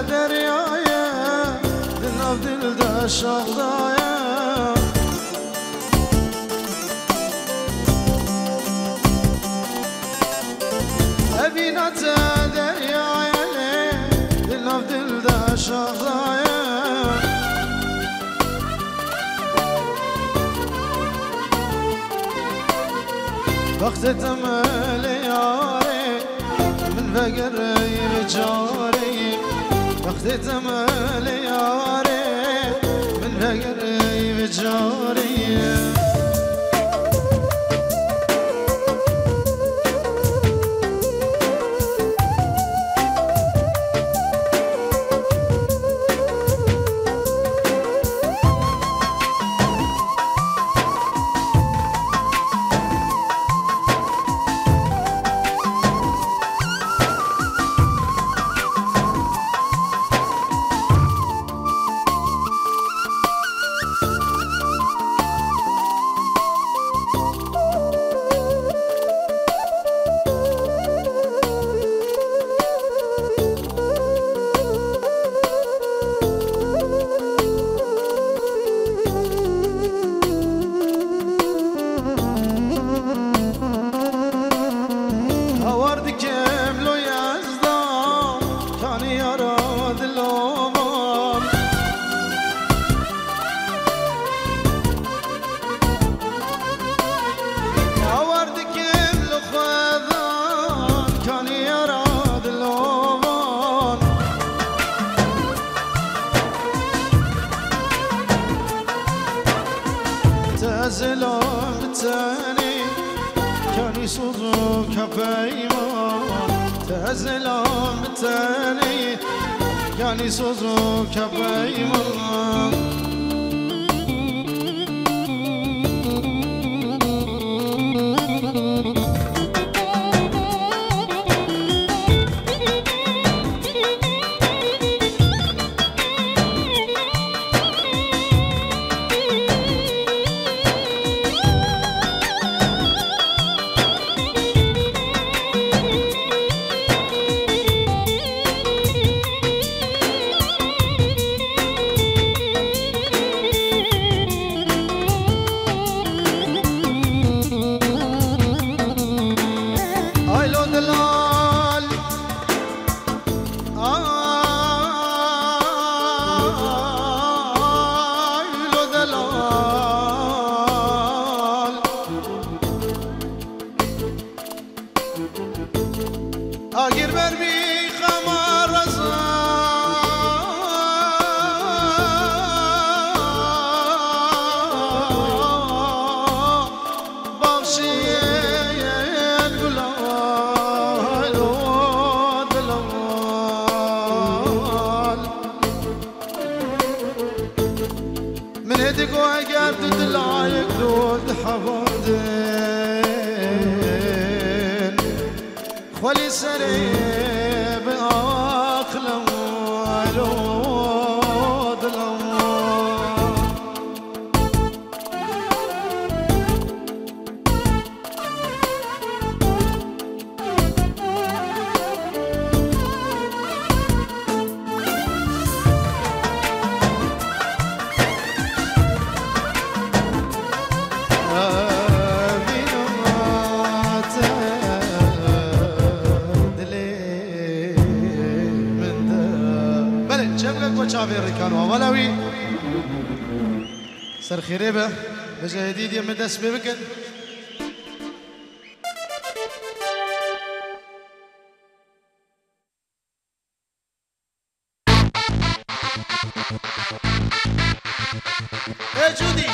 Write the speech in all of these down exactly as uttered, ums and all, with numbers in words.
Derya ye, di nav dil de şax daye. Evîna te derya ye, di nav dil de şax daye. Bextê te melê yarê, min vegerê vê carê. Bextê te melê yarê, min vegerê vê carê. Hawar dikim lo yezda, kanî yara dilovan. Hawar dikim li xwedan, kanî yara dilovan. Te zilam bi tenê, kanî soz û kepeyman. Te zilam bi tenê, kanî soz û kepeyman. Ay lo delal, ay lo delal. Agir ber bî xema reza, baxşiyên gulal o dilal. Min hê digo eger tu dilayek dûr dihevandin, xwelî serê bi aqila elo dila. Belê, çemlek û çavê rikan û hevala wî. Ser xêrê be, bêje hêdî diyê min dest pê bikin. Ê Cûdî!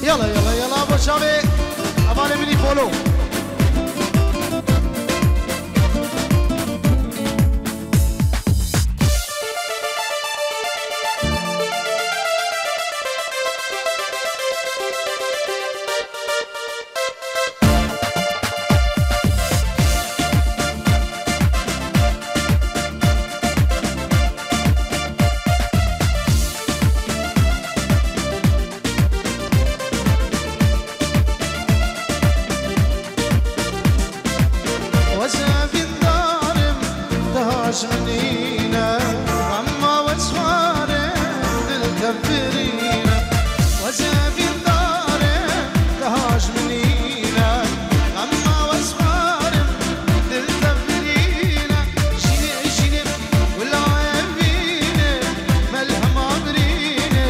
Yala, yala, yala, bo çavê hevalê min î follow. Wezevîndarim, daha ji min nîne, emma wezwarê dil tevbirîne. Wezevîndarim, daha ji min nîne, emma wezwarê dil tevbirîne. Jînê, jînê, gula evînê, melhema birînê,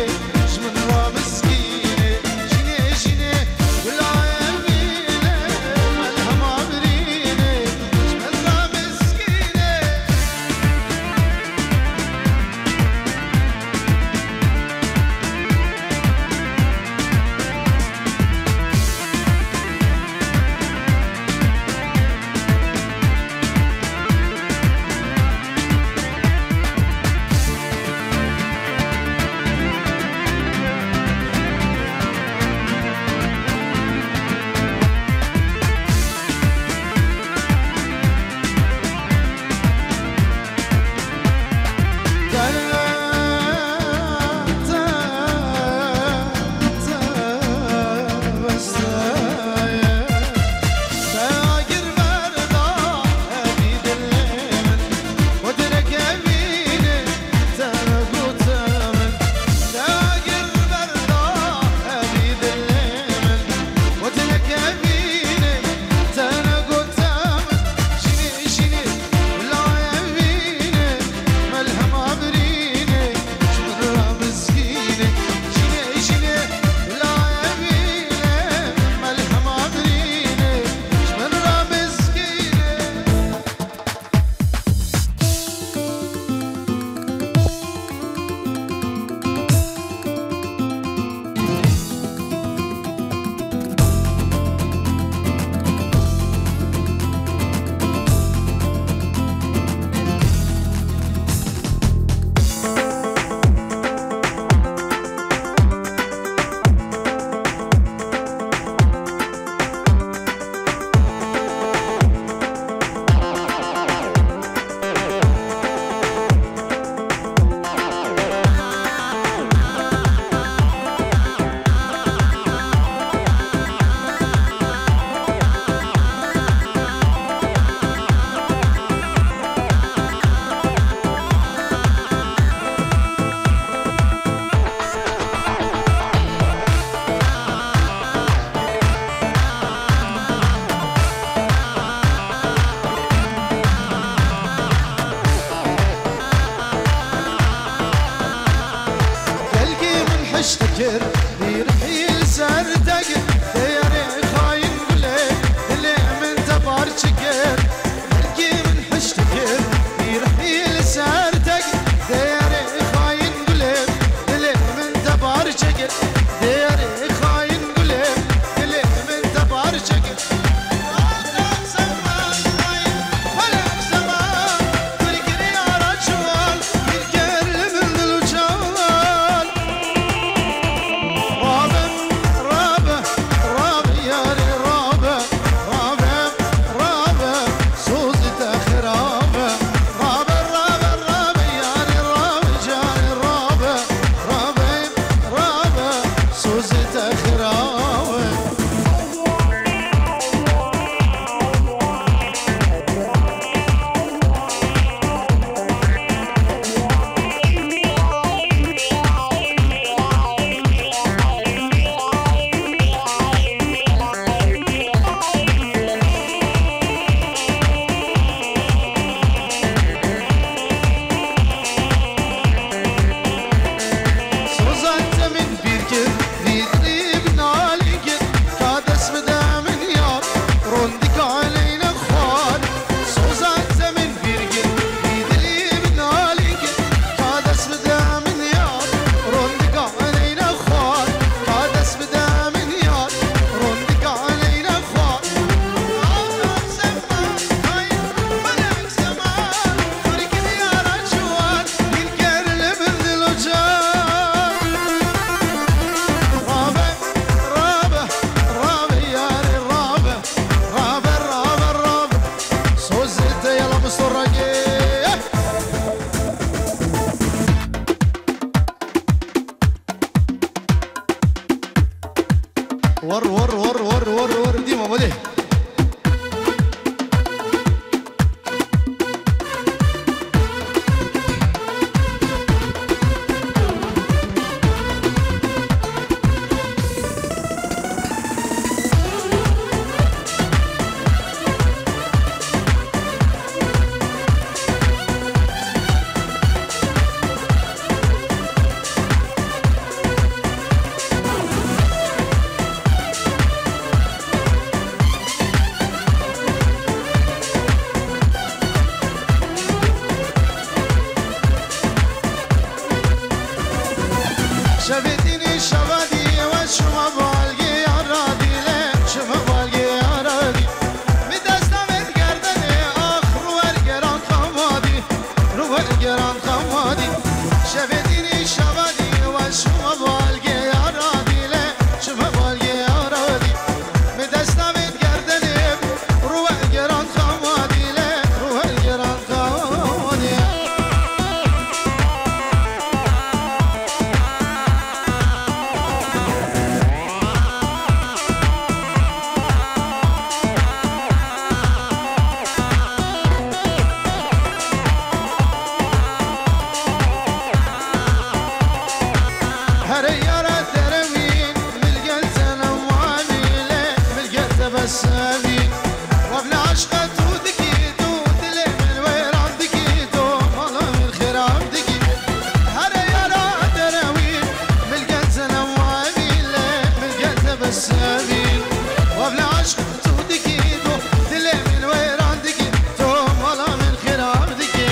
ji min ra miskînê. Jînê, jînê, gula evînê, melhema birînê, ji min ra miskînê. Hişt kir, bîrhî li ser te gir, dêrê xayîn gulê, dilê min te parçe kir. Belkî min hişt kir, bîrhî li ser te gir, dêrê xayîn gulê, dilê min te parçe kir. Dêrê xayîn gulê, dilê min te parçe kir. Soza te min bîr kir, vî dilî bi nalî kir, ka dest bide min yar, rondika leyne xwar. Soza te min bîr kir, vî dilî bi nalî kir, ka dest bide min yar, rondika leyne xwar, ka dest bide min yar, rondika leyne xwar. War, war, war, war, war, war, dîma, hadi. Şevê dînî şevadî we çima balgê yara dîle, çima balgê yara dî. Mi desta min gerdenê ax ruwer geran xamadî, ruwer geran xamadî. Şevê dînî şevadî we çima balgê yara dîle, çima balgê yara dî. Mi desta min gerdenê ruwer geran xamadî le, ruwer geran xamadî. Here yara derewîn, milgel senem wamîle, milgel tebessemî. Wevle aşqa tu dikî tu, dilê min wêran dikî tu, mala min xirab dikî. Here yara derewîn, milgel senem wamîle, milgel tebessemî. Wevle aşq tu dikî tu, dilê min wêran dikî tu, mala min xirab dikî.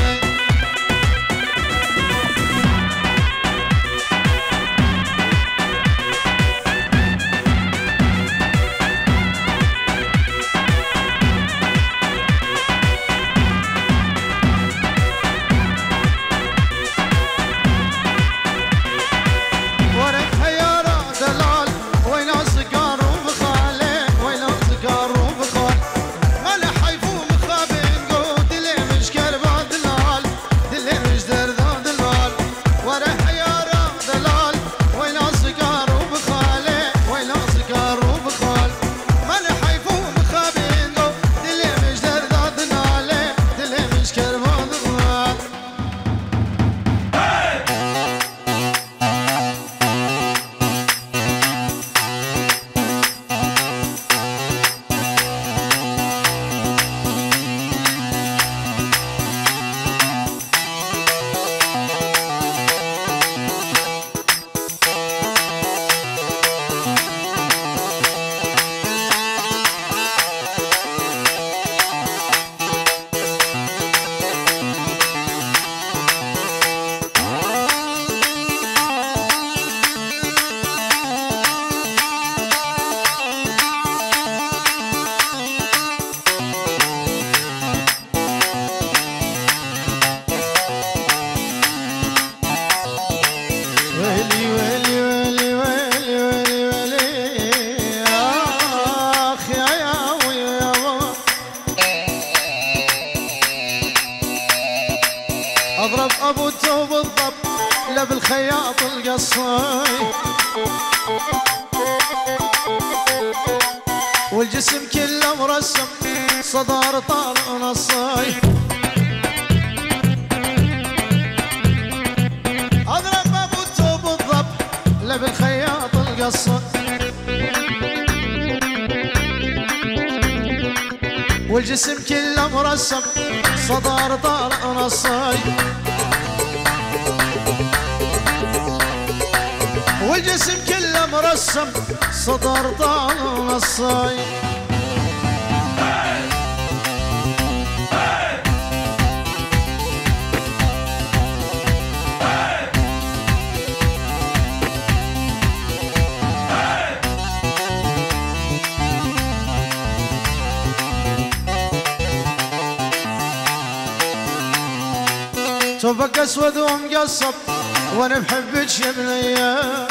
الخياط القصاي، والجسم كله مرسم، صدر طالع نصاي. اضرب ابو التوب الضب، لا بالخياط القصاي. والجسم كله مرسم، صدر طالع نصاي. والجسم كله مرسم، صدر طالع نصاي. ثوبك اسود ومقصب وانا بحبك يا بنيه.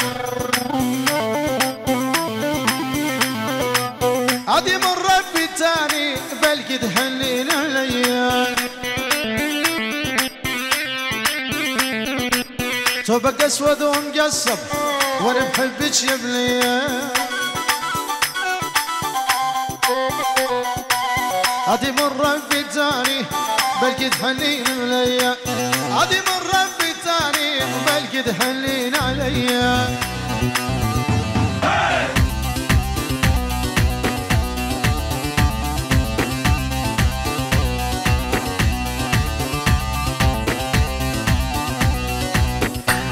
عادي من ربي تاني بلكي تحنين عليا. ثوبك اسود ومقصب وانا بحبك يا بنيه. عادي من ربي تاني بلكي تحنين عليا. عادي من ربي تاني بلكي تحنين عليا.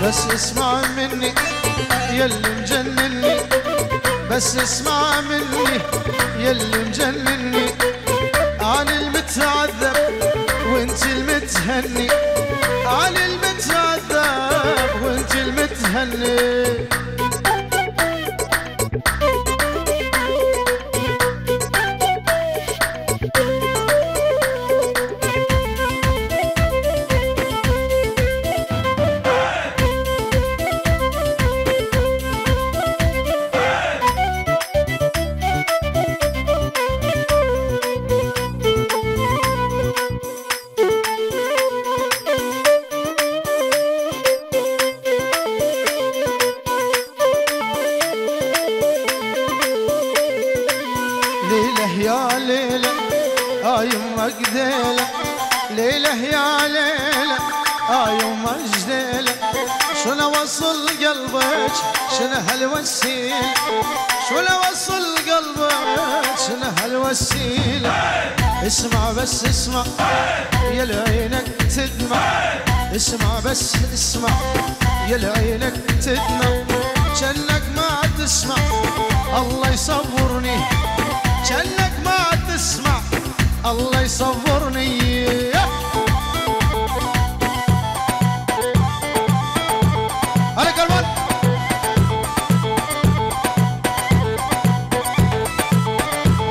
بس اسمع مني يلي مجنني، بس اسمع مني يلي مجنني. أنا المتعذب وانت المتهني، أنا المتعذب وانت المتهني. ليله يا ليله، آه يمك ديله. ليله يا ليله، آه يمك ديله. شلون اوصل قلبك، شنو هالوسيله؟ شلون اوصل قلبك، شنو هالوسيله؟ اسمع بس اسمع، يا العينك تدمع. اسمع بس اسمع، يا العينك تدمع. جنك ما تسمع، الله يصبرني. جنك ما تسمع، الله يصبرني. هلا كرمان.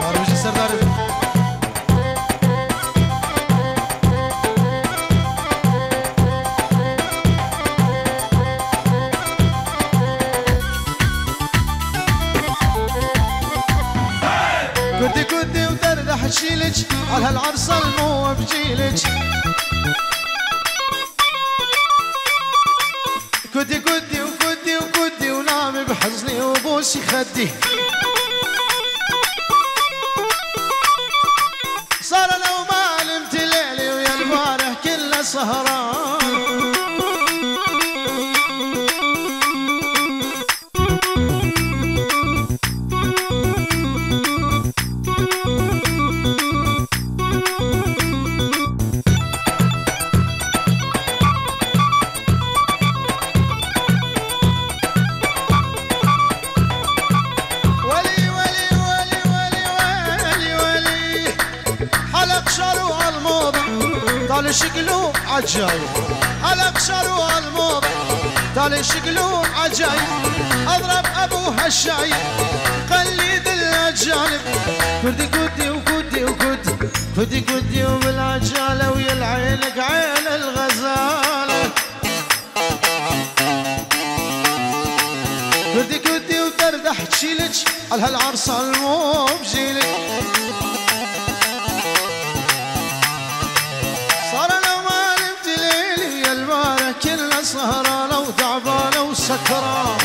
Arıcı Serdar'ım. كردي كردي ودردح شيلج، على هالعرصة المو بجيلج. كردي كردي وكردي وكردي، ونامي بحزني وبوسي خدي. صار لو ما نمت ليلي ويا البارح كله سهران. ولي، ولي، ولي، ولي، ولي، ولي. حلق شروع الموضة، طالع شكله عجايب. حلق شروع الموضة، طالع شكله عجايب. اضرب ابوها الشايب، قلد الاجانب. كردي كردي وكردي وكردي، كردي كردي وبالعجالة، ويا العينك عين الغزالة. كردي كردي ودردح تشيلج، على هالعرصة المو بجيلج. صار لو ما نمت ليلي يا البارح كله سهرانة وتعبانة. سكران.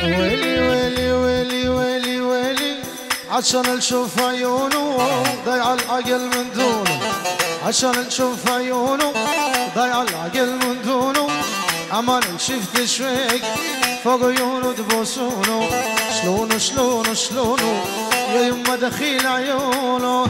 ويلي، ويلي، ويلي، ويلي، ويلي. عطشان نشوف عيونه، ضيع العقل من دونه. عطشان نشوف عيونه، ضيع العقل من دونه. أمان شفت شويك فوق عيونه تبوسونه. شلونه، شلونه، شلونه، يا يما دخيل عيونه.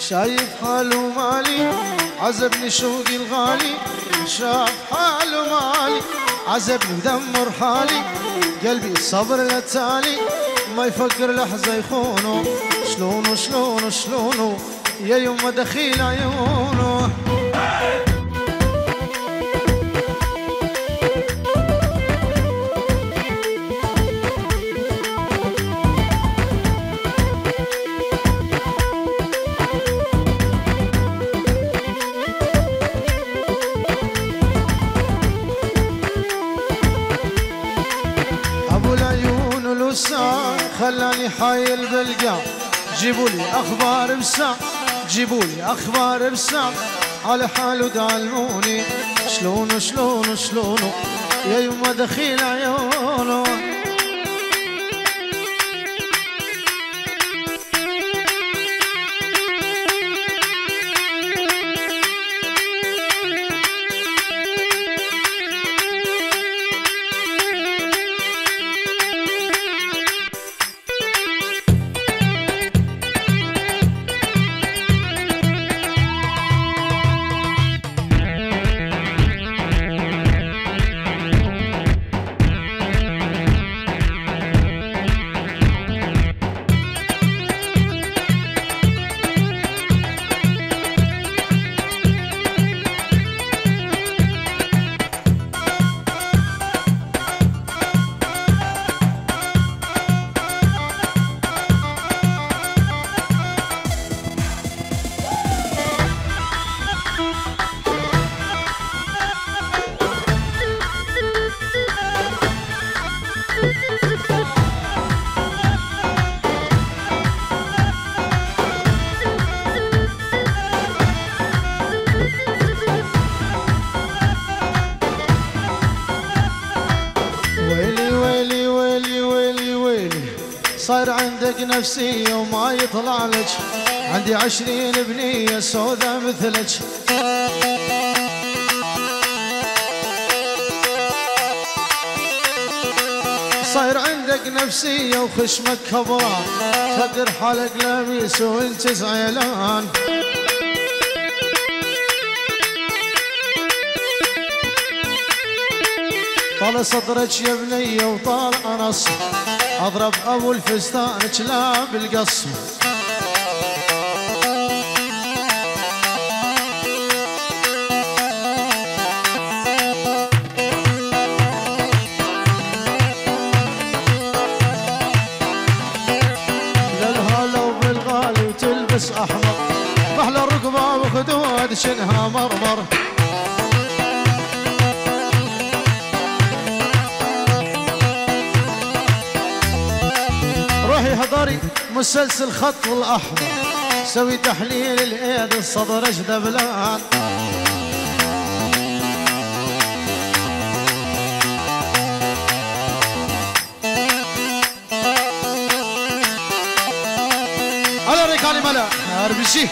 شايف حاله مالي، عذبني شوقي الغالي. شاف حاله مالي، عذبني ودمر حالي. قلبي صبر لتالي، ما يفكر لحظة يخونه. شلونه، شلونه، شلونه، يا يما دخيل عيونه. أبو العيون الوسع خلاني حايل بالقاع. جيبوا لي أخبار بساع، جيبوا لي أخبار بساع. على حاله دعلموني، شلونه، شلونه، شلونه، يا يما دخيل عيونه. ويلي، ويلي، ويلي، ويلي، ويلي. صاير عندك نفسية وما يطلع لك. عندي عشرين بنية سودة مثلك. صاير عندك نفسية وخشمك كبران، تفكر حالك لابيس وانت زعلان. طال صدرك يا بنية وطال نص، أضرب أبو الفستان كلاب القص. أحمر، محلى الركبة وخدود شنها مرمر. روحي حضري مسلسل خط الأحمر، سوي تحليل الإيد الصدر أجدبلان. Ala rêkalî mele, her bijî.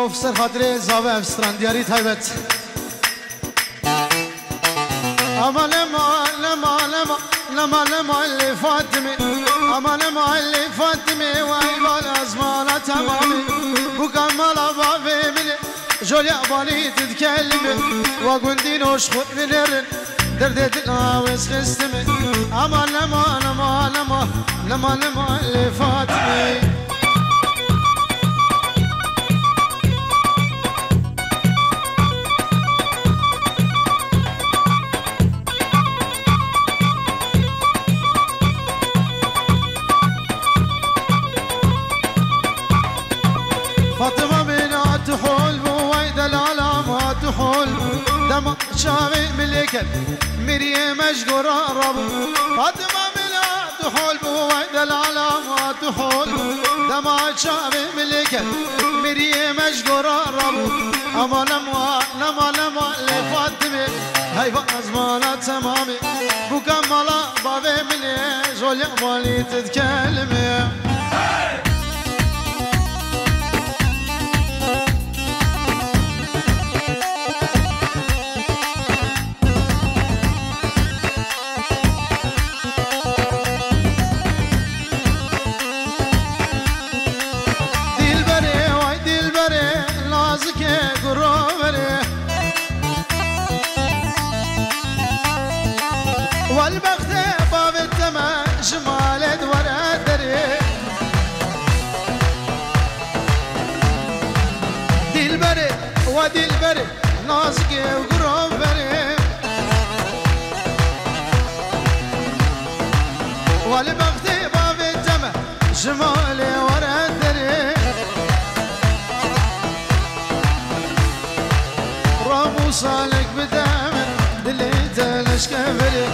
Of, ser xatirê zave ev stran diyarî taybet. Ama lema, lema, lema, lema, lema li Fatime. Ama lema li Fatime, vay bal ezmana temamî. Bu kamala bavê min, jolya balî tidkelime. Wa gundî noş xwe binerin, derdê dila wê xistime. Ama lema, lema, lema, lema, lema li Fatime. Fatima min hat hol bû, wey delala min hat hol bû. Dema çavê min lê ket, miriyê me ji gora rabû. Fatima min hat hol bû, wey delala min hat hol bû. Dema çavê min lê ket, miriyê me ji gora rabû. Ama lema, lema, lema lê Fatime, heyva ezmana temamê. Bûka mala bavê min ê, jolya malî tidkelime. Dilberê, vay dilberê, nazikê guroverê. Welbextê bavê te me ji malê di were derê. Dilberê, wa dilberê, nazikê û guroverê. Welbextê bavê te me ji malê were derê. Ramûsalek bide min, dilê te leşkeverê.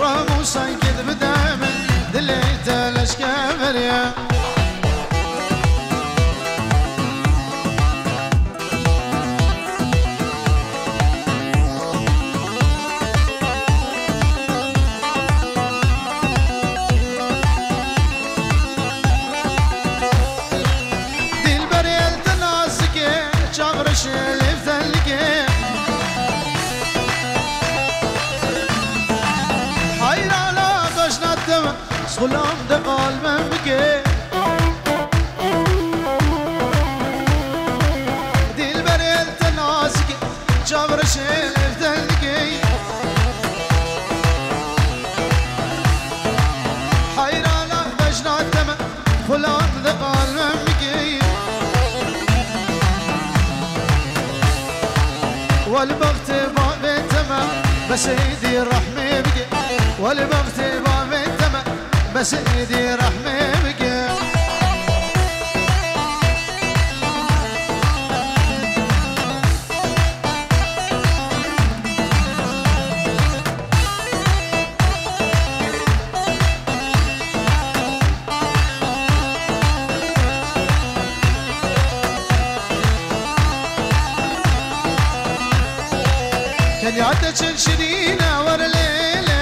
Ramûsankê bide min, dilê te leşkeverê. Dilberê el te nazikê, çavreşê lêv telikê. Hayrana bejna te me, xulam de qalbem bike. Dilberê el te nazikê, çavreşê lêv telikê. Hayrana bejna te me, xulam de qalbem bike. Welbextê bavê te me, besê dî rehmê bike. Welbextê bavê te me, besê dî rehmê bike. Kenya te çil şirîne were lê lê,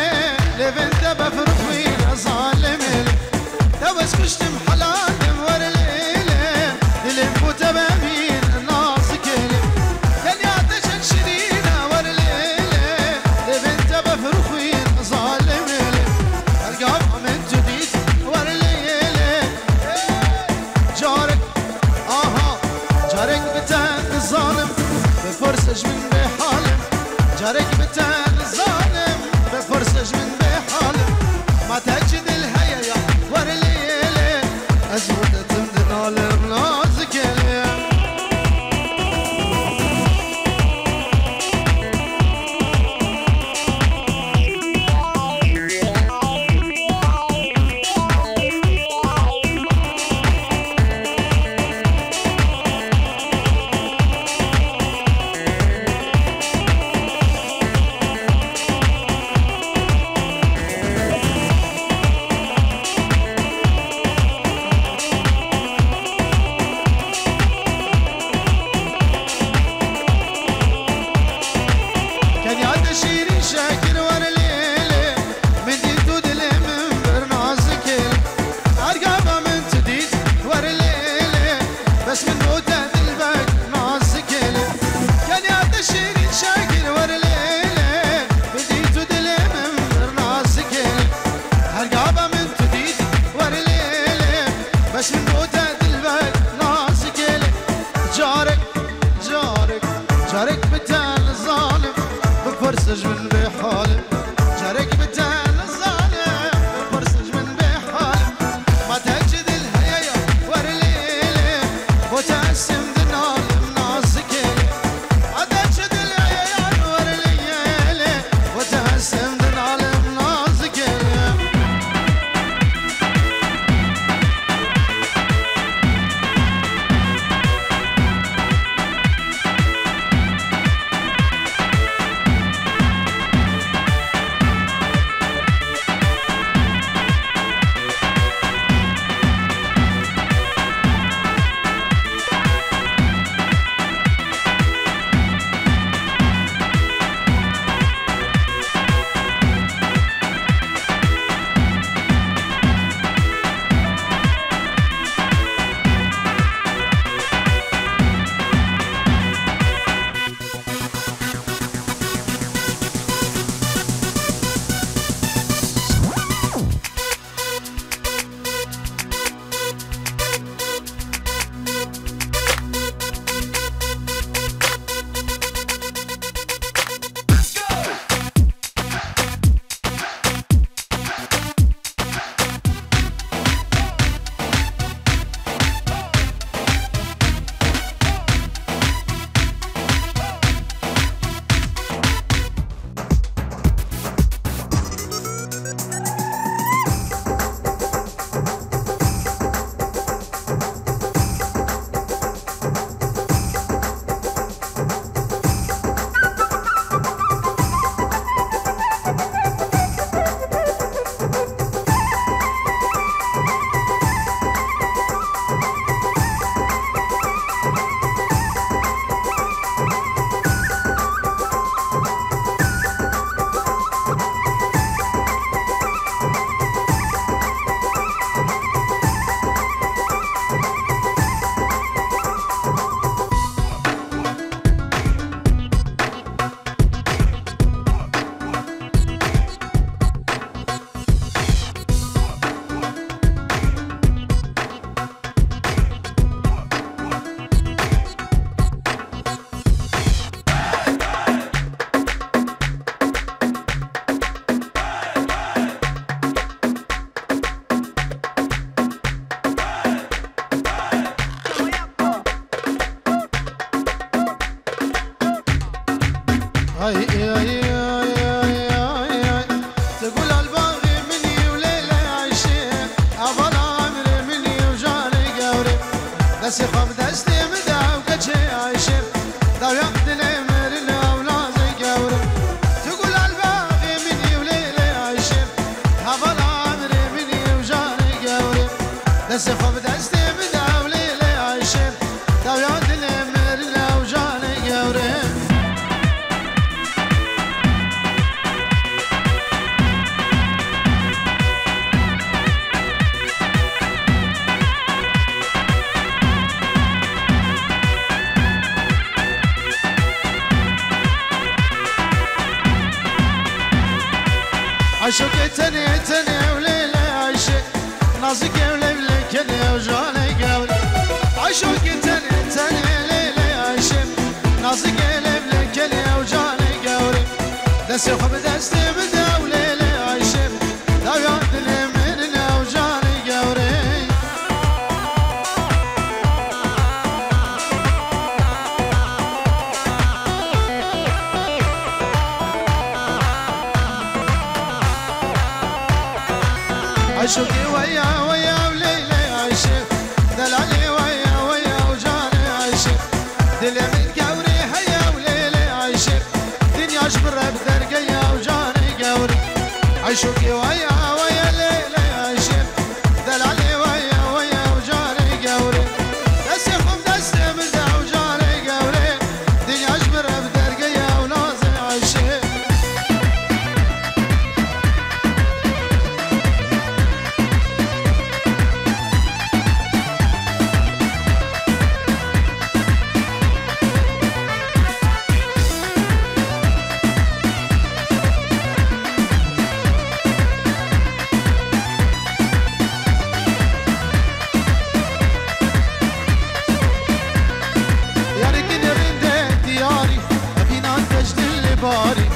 lêvên te befir xwîne zalimê lê. Te wez kuştim helalim were lê lê, dilê ku te bemîn nazikê lê. Kenya te çil şirîne were Alim nazik ele. Kenya te şîrîn şekir were lê lê, min dît û dilê min bir nazik ê. Her gava min tu dît were lê lê, bes min bo te dilbek nazik ê. Kenya te şîrîn şekir were lê lê, min dît û dilê min bir nazik ê. Her gava min tu dît were lê lê, bes min bo te dilbek nazik ê. Carek, carek, carek bi te li zalim, bipirse ji min bê halim. Carek bi te li zalim, bipirse ji min bê halim. Ma te çi dil heye ya, were lê lê, bo te ez sim dinalim nazik ê. Ma te çi dil heye ya, were lê lê, bo te ez sim dinalim nazik ê. Ay, ay, ay. Tu gula li baxê min î û lê lê Ayşê, hevala emrê min î û canê gewrê. Destê xwe bi destê min de ew keçê Ayşê, dawiya dilê min ew lazê gewrê. Tu gula li baxê min î û lê lê Ayşê, hevala emrê min î û canê gewrê. Destê xwe bi destê min de ew lê lê Ayşê, dawiya dilê min ew canê gewrê. Aşokê tenê tenê ew lê lê Ayşê, nazik ew lê lê kelê ew canê gewrê. Aşokê tenê tenê lê lê Ayşê, nazik ew lê lê kelê ew canê gewrê. Destê xwe bi destê min de ew lê lê Ayşê, dawiya dilê min ew canê gewrê. Şokê we ya, we ya, ew Leylê aşiq. Delalê we ya, we ya, ew canê aşiq. Dilê min gewrê heye, ew Leylê aşiq. Dinya ji min re bi derge ya, ew canê gewrê. Ay şokê we ya, we ya, Leylê aşiq. Delalê we ya, we ya, ew canê gewrê. Destê xwe bi destê min de, ew canê gewrê. Dinya ji min re bi derge ya, ew nazê aşiq. Yarê kinê rindê diyarî, evîna te ji dilê barî.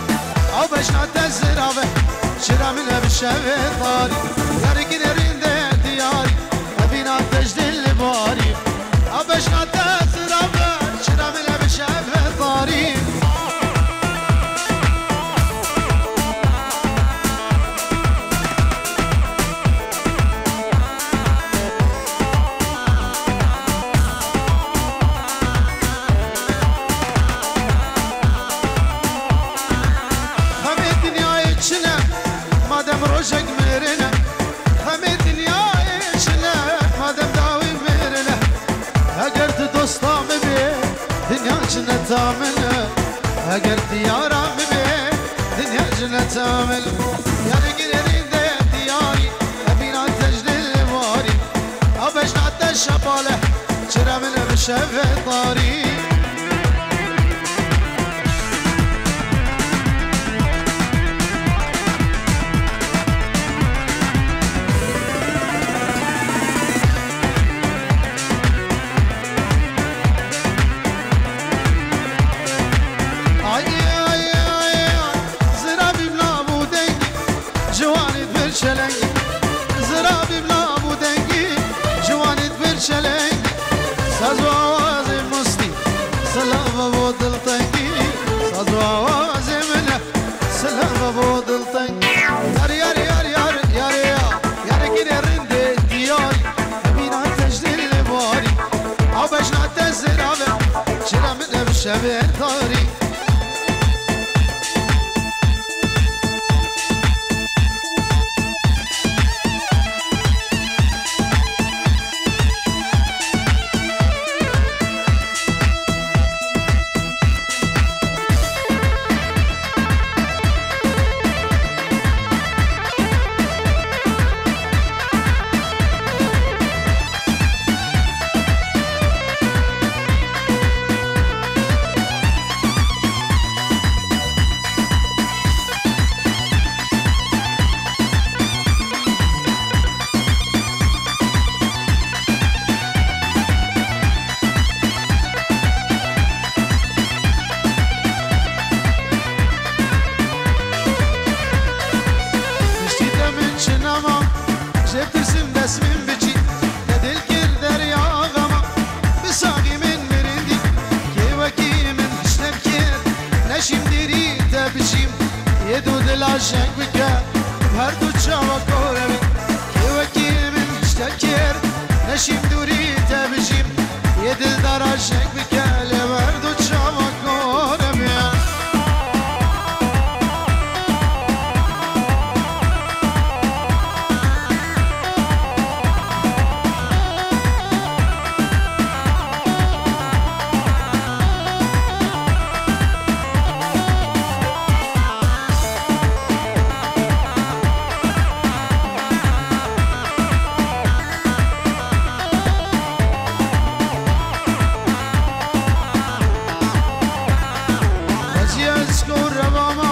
Ew bejna te zirave, çira min e bi şevê tarî. Yarê kinê rindê diyarî, evîna te ji dilê barî. Ew bejna te zirave, çira min e bi şevê tarî. Xemê dinyayê çi ne, madem rojek mirin e. Xemê dinyayê çi ne, madem dawî mirin e. Eger tu dosta min bê, dinya cineta min e. Eger tu yara min bê, dinya cineta min e. Yarê girê rindê diyarî, evîna te ji dilê warî. A bejna te şepale, çira min e bi şevê tarî. Ay, ay, ay, ay, zirabîm nav û dengî, ciwanî dibir çelengî. Zirabîm nav û dengî, ciwanî dibir çelengî. Saz û awazê mustî, silava bo diltengî. Saz û awazê min e, silava bo diltengî. Yar, yar, yar, yar, yarê ya, yarê girê rindê diyarî. Evîna te ji dilê barî, a bejna te zirave, çira min e bi şevê tarî. Piştî te min çi nema, jê tirsim dest min biçî, te dil kir derya xema, bi saxî min mirindî, kê wekî min hiştem kir, neşîm dîrî te biçîm, yê du dila jeng bike, her du çawa kore bî, kê wekî min hiştem kir, neşîm dûrî te biçîm, yê dildara jeng bike. Lê merdo çawa kore be. Hecî ez ku revama,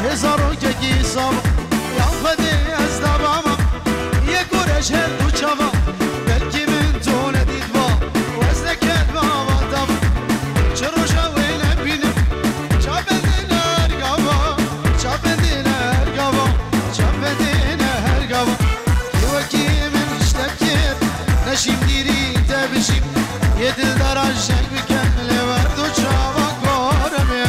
hêza rokekî sava, ya Xwedê ez dabama, yê ku re ji her du çava, belkî min tu nedîtba, û ez neketba ava dava. Çi roja wê nebînim, çavên din her gava, çavên din her gava, çavên din her gava. Kê wekî min hiştem kir, neşîm dîrî te bijîm. Yê dildara jeng bikin, lê wer du çava kore me.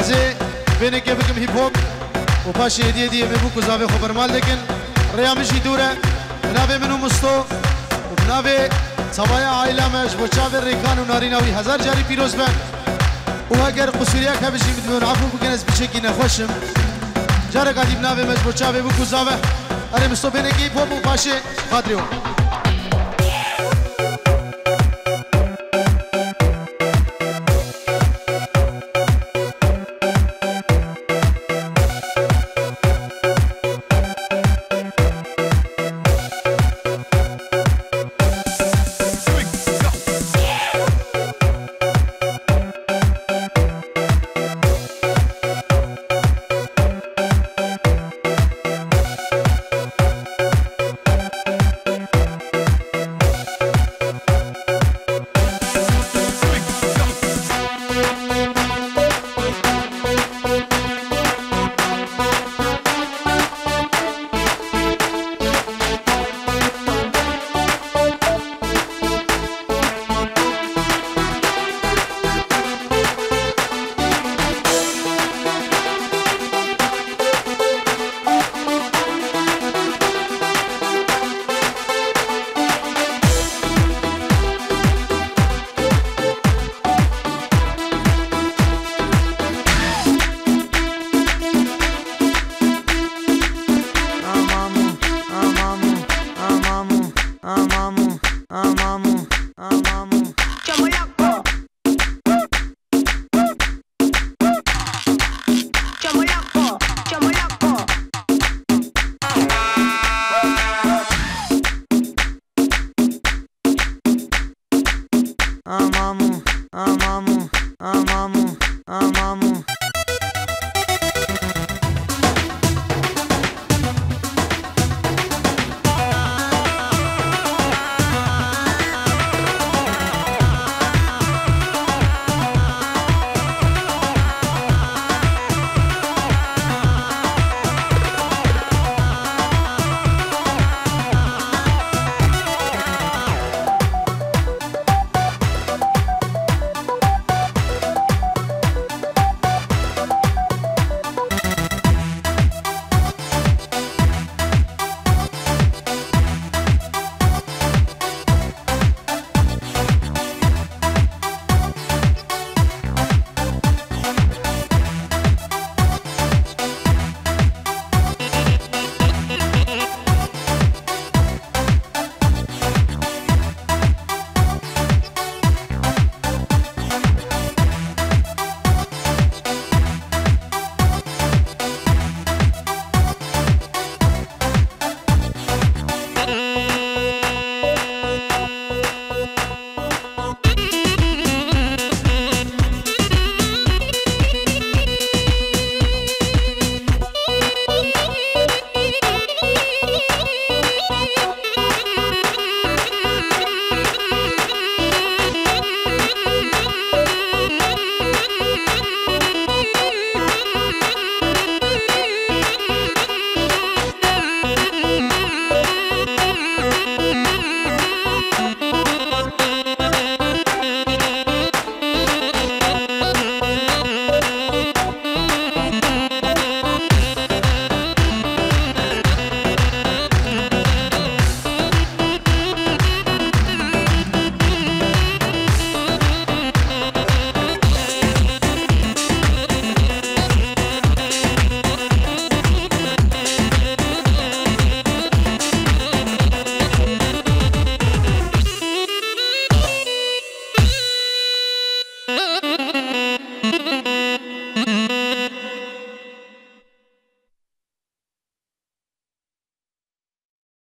Ez ê vênekê bikim hip hop û paşê hêdiyê diyê me bû ku zavê xwe bermal dikin. Rêya min jî dûr e. Bi navê min û Misto û bi navê tevaya aîla me ji bo çavê rêkan û narîna wî hezar carî pîroz be. Û heger qusûriyek hebe jî min dibin efû bikin, ez piçekî nexweş im. Careka dî bi navê me ji bo çavê bû ku zav e. Erê Misto vênekê hip hop û paşê xatirê wan.